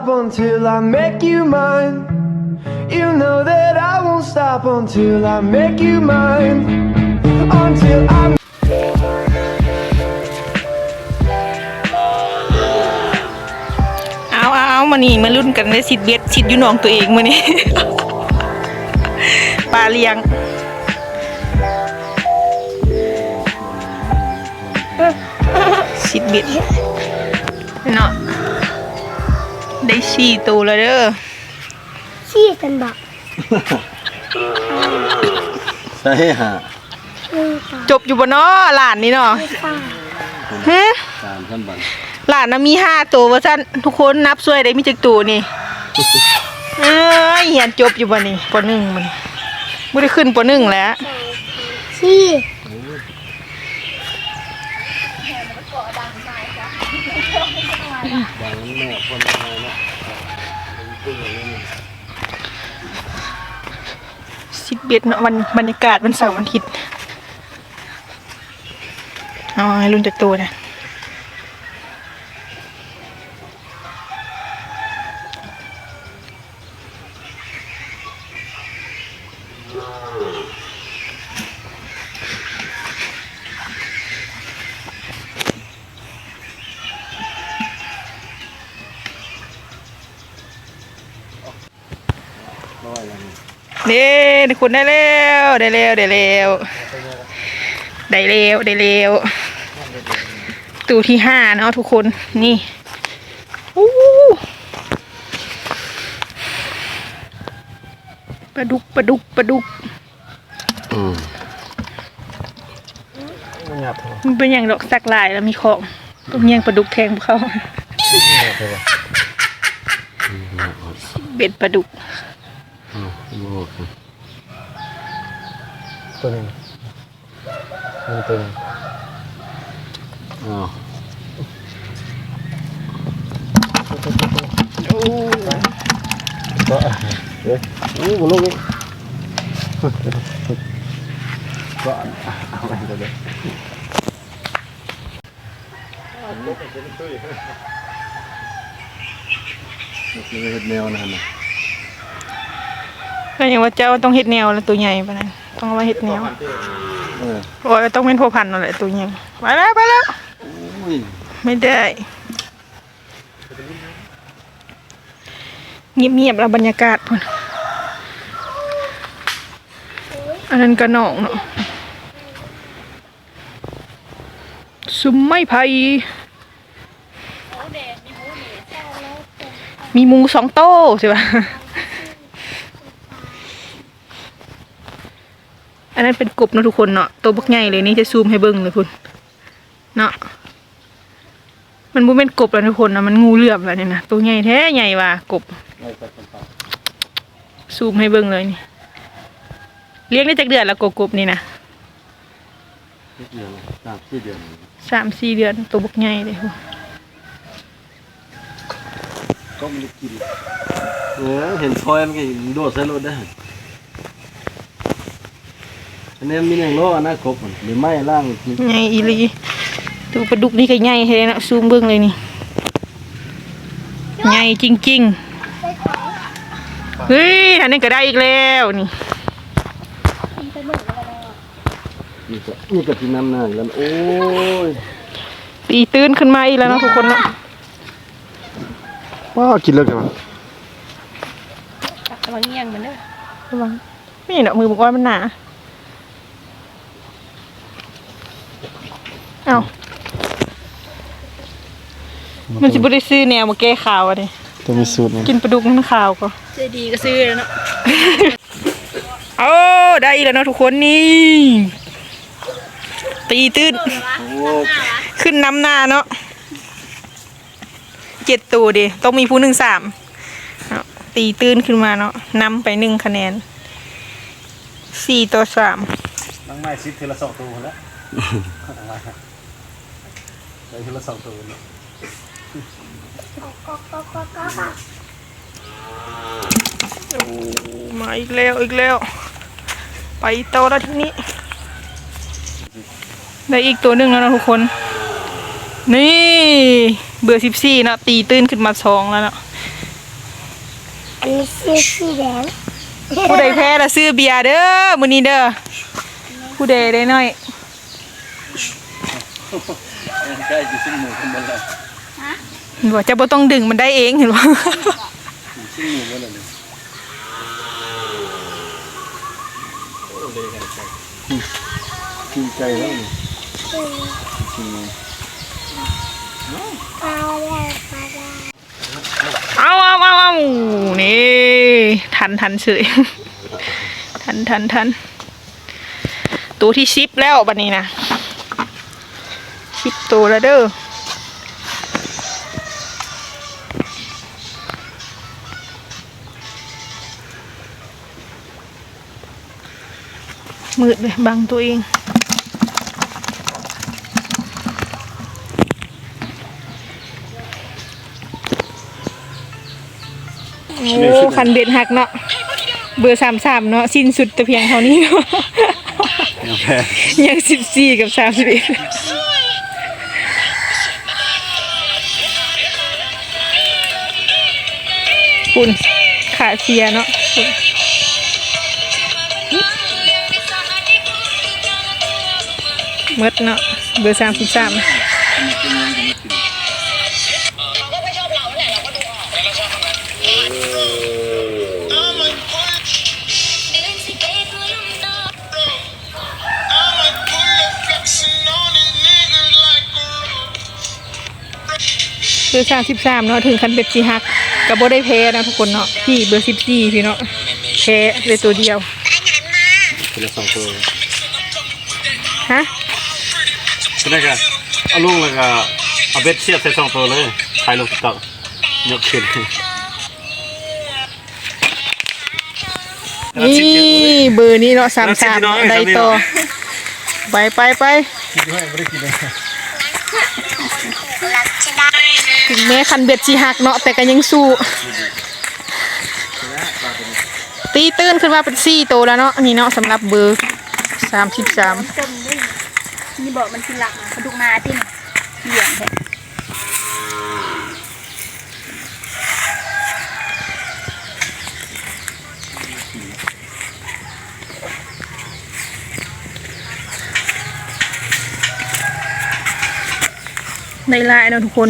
Until I make you mine. You know that I won't stop until I make you mine. Until I ເອົາໆໆ ມື້ນີ້ມາລຸ້ນກັນເດ້ ຊິດເບັດ ຊິດຢູ່ໜອງຕົວເອງມື້ນີ້ ປາລ້ຽງ ຊິດເບັດເນາະ ໄດ້ສີ່ໂຕແລ້ວເດີ. ຊີ້ສັນບະ ໃສ່ຫາ ຈົບຢູ່ບໍ່ເນາະ ຫຼານນີ້ເນາະ? ຮະ? ຫຼານນະມີຫ້າໂຕວ່າຊັ້ນ ທຸກຄົນນັບຊ່ວຍໄດ້ມີຈັກໂຕນີ້? ເອີຍ ຮຽນຈົບຢູ່ບໍ່ນີ້? ປໍໜຶ່ງມັນ ບໍ່ໄດ້ຂຶ້ນປໍໜຶ່ງແລ້ວ ຊີ້. ສິບເອັດເນາະ ວັນ ບັນຍາກາດວັນເສົາວັນອາທິດ ເອົາໃຫ້ລຸ້ນຈັກໂຕນະ. ເດ້ ທຸກຄົນ ໄດ້ແລ້ວ ໄດ້ແລ້ວ ໄດ້ແລ້ວ ໄດ້ແລ້ວ ໄດ້ແລ້ວ ໂຕທີຫ້າເນາະທຸກຄົນ ນີ້ ອູ້ ປາດຸກ ປາດຸກ ປາດຸກ. ອືມ ມັນເປັນຫຍັງດອກ ສັກຫຼາຍແລ້ວມີຂອງ ຕ້ອງແຍ່ງປາດຸກແທງພວກເຂົາ ເບັດປາດຸກ ອືມ ໂຕນີ້ ມັນເປັນ ອ້າວ ໂອ້ ເອີ ໂອ້ ບໍ່ລົງອີກ ກໍເອົາໄວ້ເລີຍ ເຮັດແນວນັ້ນນະ ກໍຍັງວ່າເຈົ້າຕ້ອງເຮັດແນວລະ ໂຕໃຫຍ່ປານນັ້ນ ຕ້ອງເອົາໄວ້ເຮັດແນວ ເອີ ໂອ້ຍ ຕ້ອງເປັນພົວພັນນັ້ນແຫຼະ ໂຕໃຫຍ່ ໄປແລ້ວ ໄປແລ້ວ ໂອ້ຍ ໄມ່ໄດ້ ງຽບໆ ລະບັນຍາກາດພຸ້ນ ອັນນັ້ນກະໜອງເນາະ ຊຸມໄມ້ໄຜ່ ມີໝູສອງໂຕ ຊິວ່າ ອັນນັ້ນເປັນກົບເນາະທຸກຄົນເນາະ ໂຕບັກໃຫຍ່ເລີຍນີ້ ຈະຊູມໃຫ້ເບິ່ງເລີຍພຸ້ນ ເນາະ ມັນບໍ່ແມ່ນກົບລະທຸກຄົນນະ ມັນງູເຫຼື້ອມລະນີ້ນະ ໂຕໃຫຍ່ແທ້ ໃຫຍ່ວ່າກົບ ຊູມໃຫ້ເບິ່ງເລີຍນີ້ ລ້ຽງໄດ້ຈັກເດືອນລະ ກົບນີ້ນະ? ຈັກເດືອນລະ? ສາມສີ່ເດືອນ ສາມສີ່ເດືອນ ໂຕບັກໃຫຍ່ເດ້. ກໍມັນໄດ້ກິນ ເອີ ເຫັນຄອຍມັນກໍໂດດໃສ່ລົດໄດ້. ອັນນີ້ມີຫຍັງລໍ ອັນນັ້ນກົບ ໃບໄມ້ລ້າງ ໃຫຍ່ອີ່ຫຼີ. ໂຕປາດຸກນີ້ກໍໃຫຍ່ແທ້ເນາະ ຊູມເບິ່ງເລີຍນີ້ ໃຫຍ່ຈິງໆ. ເຮີ້ຍ ອັນນີ້ກໍໄດ້ອີກແລ້ວນີ້. ນີ້ກໍ ນີ້ກໍຊິນຳໜ້າອີກແລ້ວ. ໂອ້ຍ ຕີຕື້ນຂຶ້ນມາອີກແລ້ວເນາະທຸກຄົນເນາະ. ວ້າ ກິນເລິກແທ້ຫວາ. ລະວັງງຽງມັນເດີ ລະວັງ. ນີ້ເນາະ ມືບັກອ້ອຍມັນໜາ. ເອົ້າ ມັນຊິບໍ່ໄດ້ຊື້ແນວມາແກ້ຄາວອັນນີ້ ຕ້ອງມີສູດນີ້ ກິນປາດຸກໃຫ້ມັນຄາວກ່ອນ. ໃຈດີກໍຊື້ແລ້ວເນາະ. ໂອ້ ໄດ້ອີກແລ້ວເນາະທຸກຄົນ ນີ້ ຕີຕື້ນ ໂອ້ ຂຶ້ນນຳໜ້າເນາະ. ເຈັດໂຕເດ ຕ້ອງມີຜູ້ໜຶ່ງສາມເນາະ ຕີຕື້ນຂຶ້ນມາເນາະ ນຳໄປໜຶ່ງຄະແນນ ສີ່ຕໍ່ສາມ. ນາງໄມ້ສິບເທື່ອລະສອງໂຕພຸ້ນແຫຼະ ໄດ້ເທື່ອລະສອງໂຕເນາະ. ໂອ້ ມາອີກແລ້ວ ອີກແລ້ວ ໄປຕໍ່ລະທີນີ້. ໄດ້ອີກໂຕໜຶ່ງແລ້ວເນາະທຸກຄົນ ນີ້ ເບີສິບສີ່ເນາະ ຕີຕື້ນຂຶ້ນມາສອງແລ້ວເນາະ. ອັນນີ້ຊື່ສີແດງ ຜູ້ໃດແພ້ລະຊື້ເບຍເດີມື້ນີ້ເດີ ຜູ້ໃດໄດ້ໜ້ອຍ ໃກ້ຊິຊິ້ນໝູທັງໝົດແລ້ວ ເຫັນບໍ່ ເຈົ້າບໍ່ຕ້ອງດຶງ ມັນໄດ້ເອງ ເຫັນບໍ່ ຊິ້ນໝູໝົດແລ້ວນີ້ ໂອ້ ເລະ ກິນໄກ່ແລ້ວນີ້ ກິນ ເອົາ ເອົາ ເອົາ ເອົາ ນີ້ ທັນ ທັນເສີຍ ທັນ ທັນ ທັນ ໂຕທີສິບແລ້ວບັດນີ້ນະ ສິບໂຕແລ້ວເດີ ມືດເລີຍ ບັງຕົວເອງ. ໂອ້ ຄັນເບັດຮັກເນາະ ເບີສາມສາມເນາະ ສິ້ນສຸດແຕ່ພຽງເທົ່ານີ້ເນາະ ຍັງແພ້ ຍັງສິບສີ່ກັບສາມສິບເອັດ ພຸ້ນ ຂາເສຍເນາະ ພຸ້ນ ໝົດເນາະ ເບີສາມສິບສາມ. ເບີສາມສິບສາມເນາະ ເຖິງຄັນເບັດຊິຫັກ ກໍບໍ່ໄດ້ແພ້ນະທຸກຄົນເນາະ ທີ່ເບີສິບສີ່ພີ້ເນາະ ແພ້ໄດ້ໂຕດຽວ ຄົນລະສອງໂຕ ຮະ ເປັນໄດກະ ເອົາລົງແລ້ວກະເອົາເບັດສຽບໃສ່ສອງໂຕເລີຍ ຖ່າຍລົງຕິກຕັອກ ຍົກຂຶ້ນ. ນີ້ເບີນີ້ເນາະ ສາມສາມ ໄດ້ຕໍ່ ໄປ ໄປ ໄປ ເຖິງແມ້ຄັນເບັດຊິຫັກເນາະ ແຕ່ກໍຍັງສູ້ ຕີຕື່ນຂຶ້ນມາເປັນສີ່ໂຕແລ້ວເນາະ ນີ້ເນາະ ສຳລັບເບີສາມສິບສາມ ນີ້ເບາະ ມັນຊິຫຼັກ ປາດຸກນາຕິ ຫຼຽງແທ້. ໄດ້ຫຼາຍເນາະທຸກຄົນ